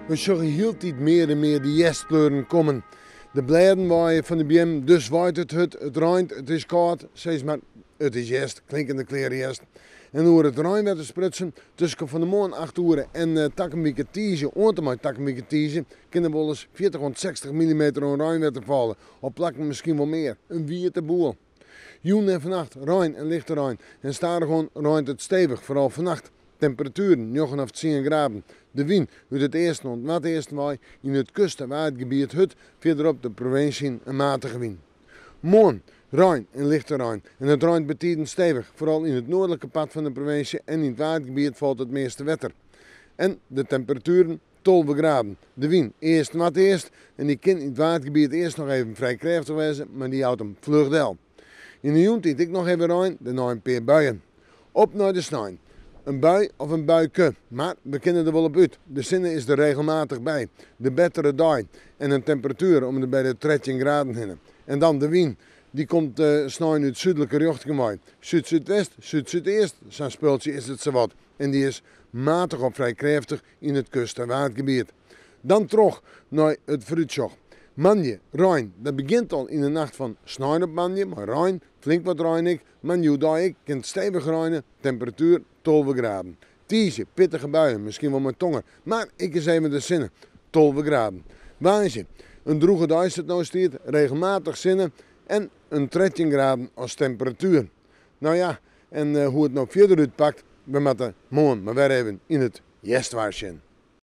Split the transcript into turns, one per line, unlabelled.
We sjogge hieltyd mear en mear de hjerstkleuren kommen. De blêden waaie fan de beammen, dus waait it hurd, it reint, it is kâld, sis mar, it is hjerst, klinkende klear hjerst. En oer it reinwetter sprutsen, tusken fan 'e moarn acht oere en takom wike tiisdei oant en mei takom wike tiisdei kin der wolris 40 oant 60 millimeter oan reinwetter falle, op plakken miskien wol mear. In wiete boel. Jûn en fannacht rein en lichte rein en stadichoan reint it stevich, foaral fannacht. Temperatueren njoggen of tsien graden. De wyn út it easten oant noardeasten wei, yn it kust en waadgebiet hurd, fierderop de provinsje yn in matige wyn. Moarn rein en lichte rein en it reint betiden stevich, foaral yn it noardlike part fan de provinsje en yn it waadgebiet falt it measte wetter. En de temperatueren 12 graden. De wyn east-noardeast en dy kin yn it waadgebiet earst noch even frij krêftich wêze, mar dy jout him fluch del. Yn de jûntiid ek noch even rein, dêrnei in pear buien. Op nei de snein. In bui of in buike, mar we kinne der wol op út. De sinne is der regelmatich by. De bettere dei en in temperatuer om de by de 13 graden hinne. En dan de wyn. Dy komt snein út súdlike rjochtingen wei. Súd-súdwest, súd-súdeast, sa'n spultsje is it sawat. En dy is matich of frij krêftich yn it kust- en waadgebiet. Dan troch nei it foarútsjoch. Moandei, rein. Dat begjint al yn de nacht fan snein op moandei mei rein, flink wat rein ek. Moandei oerdei ek kin it stevich reine, temperatuer 12 graden. Tiisdei, pittige buien, miskien wol mei tonger, mar ek ris even de sinne, 12 graden. Woansdei, in drûge dei sa't it no stiet, regelmatich sinne en in 13 graden as temperatuer. No ja, en hoe't it no fierder útpakt, we moatte moarn mar wer even yn it hjerstwaar sjen.